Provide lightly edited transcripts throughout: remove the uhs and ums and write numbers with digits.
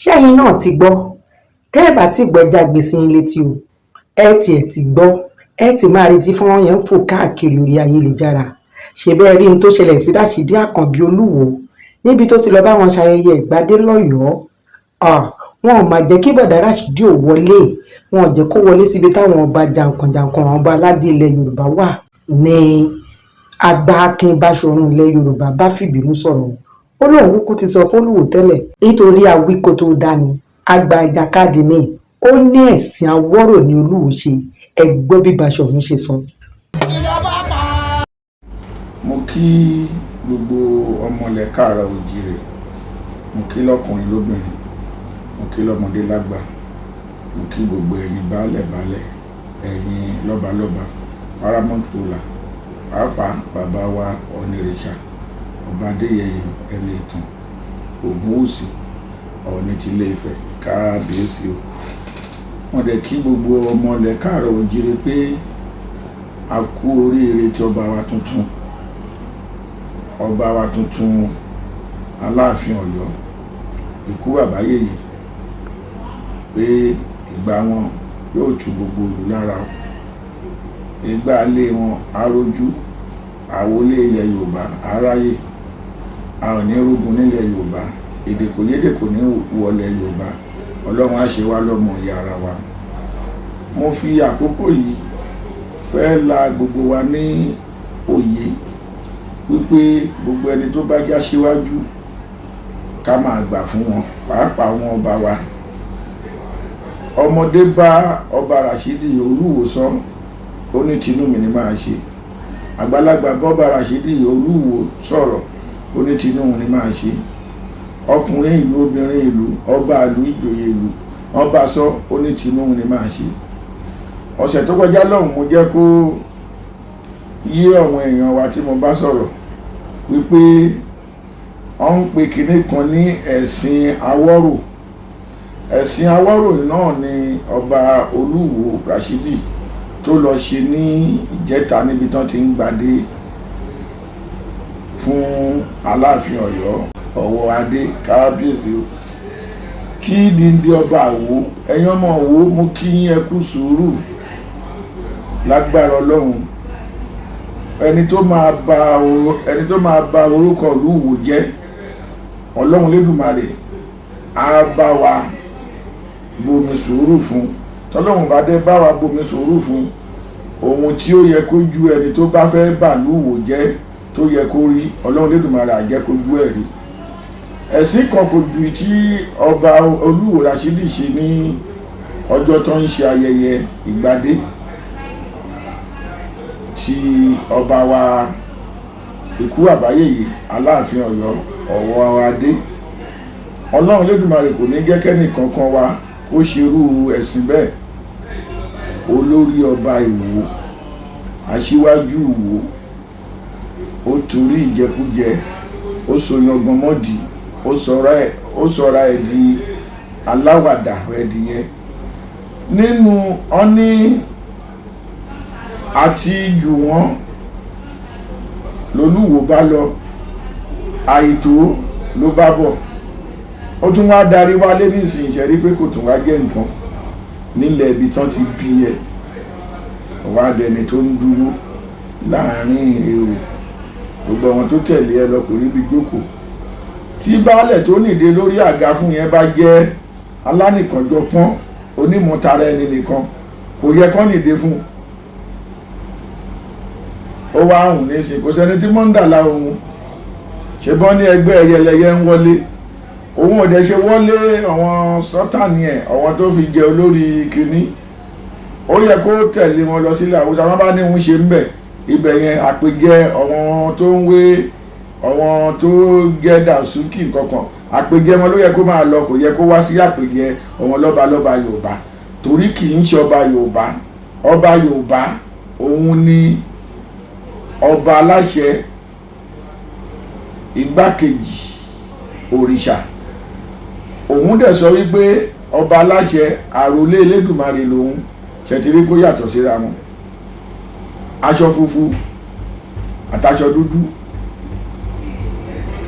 Ṣẹ́yìn náà ti gbọ́? Tẹ́ ẹ bá ti gbọ́, jágbe sí yín létí o. Ẹ tiẹ̀ ti gbọ́, ẹ ti máa retí fọ́nrán yẹn ń fò káàkiri orí ayélujára. Ṣe bẹ́ẹ̀ rí ohun tó ṣẹlẹ̀ sí Rashidi Àkànbí Olúwo níbi tó ti lọ bá wọn ṣayẹyẹ ìgbádé lọ́yọ̀ọ́? Wọn ò mà jẹ́ kí bọ̀dá Rashidi ò wọlé. Wọn ò jẹ́ kó wọlé síbi táwọn ọba jàǹkànjàǹkàn, àwọn ọba aládé ilẹ̀ Yorùbá wà. Ní àgbà Akin Báṣọ̀run ilẹ̀ Yorùbá bá fìbínú sọ̀rọ̀, ó lóun kúkú ti sọ fÓlúwo tẹ́lẹ̀, nítorí awíkó tó dání àgbà ìjàkadì ni. Ó ní ẹ̀sìn àwọ̀rò ní Olúwo ṣe. Ẹ gbọ́ bí Báṣọ̀run ṣe sọ. Mo kí gbogbo ọmọ ilẹ̀ káàárọ̀ oòjíire. Mo kí lọ́kùnrin lóbìnrin, mo kí lọ́mọdé lágbà, mo kí gbogbo ẹ̀yin baálẹ̀ baálẹ̀, ẹ̀yin lọ́balọ́ba, paramount ruler, pàápàá bàbá wa Ọ̀nìrìṣà, Ọba Adéyẹyè Ẹnìtàn Ògúnwùsì, Ọọ̀ni tilé Ifẹ̀, kábíyèsí o. Wọ́n dẹ̀ kí gbogbo ọmọ ilẹ̀ káàárọ̀ oòjíire pé a kú oríire tí ọba wa tuntun, ọba wa tuntun, Aláàfin Ọ̀yọ́, ikú bàbá yèyé, pé ìgbà wọn yóò tu gbogbo ìlú lára o. Ìgbà ilé wọn arójú, àwọlé ilẹ̀ Yorùbá aráyè, a ò ní rógun nílẹ̀ Yorùbá, èdè kò yédè kò ní wọlé Yorùbá. Ọlọ́run á ṣe wá lọ́mọ ìyá ara wa. Mo fi àkókò yìí fẹ́ la gbogbo wa ní òye wípé gbogbo ẹni tó bá já síwájú, ká máa gbà fún wọn, pàápàá àwọn ọba wa. Ọmọdé bá Ọba Rashidi Olúwo sọ, ó ní tinú mi ni máa ṣe. Àgbàlagbà bọ́ba Rashidi Olúwo sọ̀rọ̀, ó ní tinú ni máa ṣe. Ọkùnrin ìlú, obìnrin ìlú, ọba ìlú, ìjòyè ìlú, wọ́n bá sọ, ó ní tinú ni máa ṣe. Ọ̀sẹ̀ tó kọjá lọ́hùn, mo jẹ́ kó yé àwọn èèyàn wa tí mo bá sọ̀rọ̀ wípé wọ́n ń pe kinní kan ní ẹ̀sìn awọ́rò. Ẹ̀sìn awọ́rò náà ni Ọba Olúwo Rashidi tó lọ ṣe ní ìjẹta níbi tán ti ń gbadé fún Aláàfin Ọ̀yọ́, ọ̀wọ́ adé, kábíyèsí o. Kí díndín ọba Àwò, ẹ̀yin ọmọ Òwò, mo kí yín, ẹ kú sùúrù. Lágbára Ọlọ́run, ẹni tó máa ba orúkọ ìlú Ìwó jẹ́, Ọlọ́run Lédùmarè á bá wa bomi sùúrù fún. Tọ́lọ́run bá dé bá wa bomi sùúrù fún ohun tí ó yẹ kó ju ẹni tó bá fẹ́ bàlú Ìwó jẹ́ tó yẹ kó rí, Ọlọ́run Lédùmarè á jẹ́ kó ju ẹ̀ rí. Ẹ̀sìn kan kò ju tí Ọba Olúwo Rashidi ṣe ní ọjọ́ tó ń ṣe ayẹyẹ ìgbadé tí ọba wa, ikú àbáyé, Aláàfin Ọ̀yọ́, ọ̀wọ́ adé. Ọlọ́run Lédùmarè kò ní jẹ́ kẹ́nì kankan wa kó ṣerú ẹ̀sìn bẹ́ẹ̀. Olórí ọba Ìwó, aṣíwájú Ìwó, ó torí ìjẹkújẹ, ó so yangan mọ́dì, ó sọra ẹ̀ di aláwàdà ẹ̀dìyẹ nínú ọ́ní àti jù wọ́n lolúwo bá lọ, àìtó ló bá bọ̀, ó tún wá darí wálé nísìnyí. Ṣe rí pé kò tún wá jẹ́ nǹkan nílẹ̀ ibi tán ti bí ẹ, wá dẹni tó ń dúró láàrin èrò. Gbogbo àwọn tó tẹ̀lé ẹ lọ kò ríbi jókòó. Tí baálẹ̀ tó nìde lórí àga fún yẹn bá jẹ́ alánìkànjọpọ́n, onímọ̀tara ẹni nìkan, kò yẹ kán nìde fún un. Ó wá hùn nísìnyí, kò sẹ́ni tí mọ́ńdàlá òun ṣe bọ́ ní ẹgbẹ́ ẹyẹlẹyẹ ń wọlé. Òun ò dẹ̀ ṣe wọlé àwọn sọ́tàní ẹ̀, àwọn tó fi jẹ olórí kínní. Ó yẹ kó tẹ̀lé wọn lọ sílẹ̀ Àwùjọ. Àwọn bá ní òun ṣe ń bẹ̀ ibẹ̀ yẹn, àpèjẹ àwọn tó ń wé, àwọn tó jẹ́ dàsúkì kankan, àpèjẹ wọn ló yẹ kó máa lọ. Kò yẹ kó wá sí àpèjẹ àwọn lọ́balọ́ba Yorùbá, torí kì í ṣe ọba Yorùbá. Ọba Yorùbá òun ni ọba aláṣẹ, igbákejì òrìṣà. Òun dẹ̀ sọ wípé ọba aláṣẹ, àròlé Elédùmarè lòun. Ṣètìrí kó yàtọ̀ síra wọn? Aṣọ funfun àtàṣọ dúdú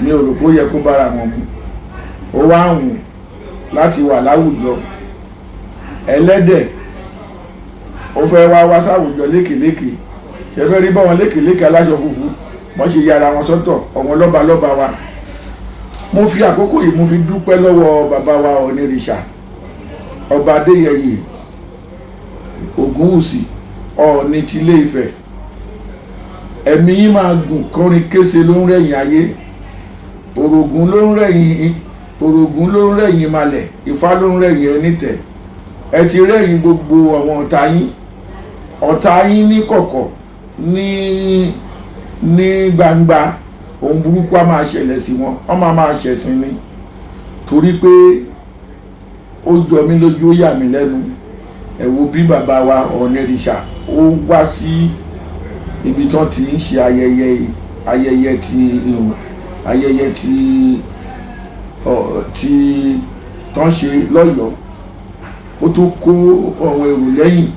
ní rò pé ó yẹ kó bára wọn mu. Ó wá hùn. láti wà láwùjọ. Ẹlẹ́dẹ̀ ó fẹ́ wá wá sáwùjọ lékèlékè, ṣẹfẹ́ rí báwọn lékèlékè aláṣọ funfun wọ́n ṣe yára wọn sọ́tọ̀, ọ̀wọ́n lọ́ba lọ́ba wa. Mo fi àkókò yìí mo fi dúpẹ́ lọ́wọ́ bàbá wa Ọ̀nìrìṣà, Ọba Adéyẹyè Ògúnwùsì, Ọọ̀ni tilé Ifẹ̀. Ẹ̀mí yín máa gùn kọrin kése ló ń rẹ̀yìn ayé, òrògùn ló ń rẹ̀yìn, òrògùn ló ń rẹ̀yìn malẹ̀, Ifá ló ń rẹ̀yìn ẹnìtẹ̀. Ẹ ti rẹ̀yìn gbogbo àwọn ọ̀tá yín, ọ̀tá yín ní kọ̀kọ̀, ní gbangba. Ohun burúkú á máa ṣẹlẹ̀ sí wọn, wọ́n máa máa ṣẹ̀sìn ni, torí pé ó jọ mí lójú, ó yà mí lẹ́nu. Ẹ wo bí bàbá wa Ọ̀nìrìṣà ó wá sí ibi tí wọ́n ti ń ṣe ayẹyẹ, ayẹyẹ ti ayẹyẹ ti ọ ti tán ṣe lọ́yọ̀ọ́, ó tún kó àwọn èrò lẹ́yìn.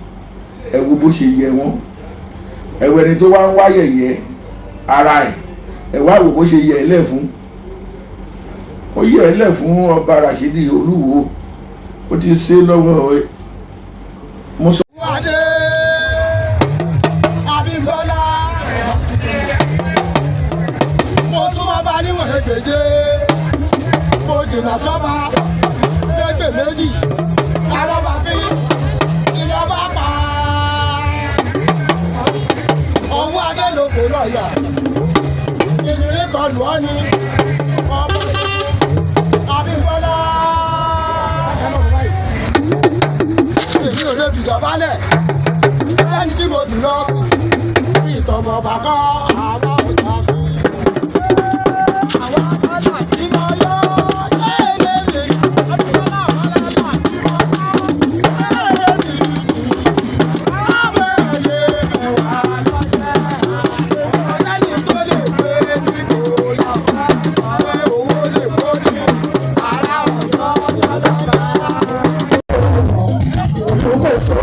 Ẹ wo bó ṣe yẹ wọ́n. Ẹ wo ẹni tó wá ń wáyẹ̀yẹ́ ara ẹ̀, ẹ wá wò bó ṣe yẹ ẹ lẹ̀ fún, ó yẹ ẹ lẹ̀ fún Ọba Rashidi Olúwo, ó ti ṣe lọ́wọ́ mo sọ. Adé Abímbọ́lá, mo súnmọ́ bá níwọ̀n ẹgbẹ̀je, mo jìnnà sọ́ba lẹ́gbẹ̀ méjì, arọ́bà fi ìyọba pa ọwọ́ adé ló kó lọ́ọ̀yà ìrírí kan lù ọ́ ni ọmọ Abímbọ́lá. Èmi ò lè fìdọ̀bálẹ̀ ẹni tí mo jù lọ bí ìtọ̀mọ̀ bàkọ́ àwọn ọ̀tá sí. Àwọn akọ́là tí mo yọ léèlé mi, àwọn akọ́là tí mo yọ léèlé mi, abẹ́lé mẹ́wàá lọ́jẹ́. Ọ̀lẹ́ni tó lè gbé ní kò lọ, pé owó lè kó ní ará ọ̀yọ́ lọ́dọ̀. Olùkóso.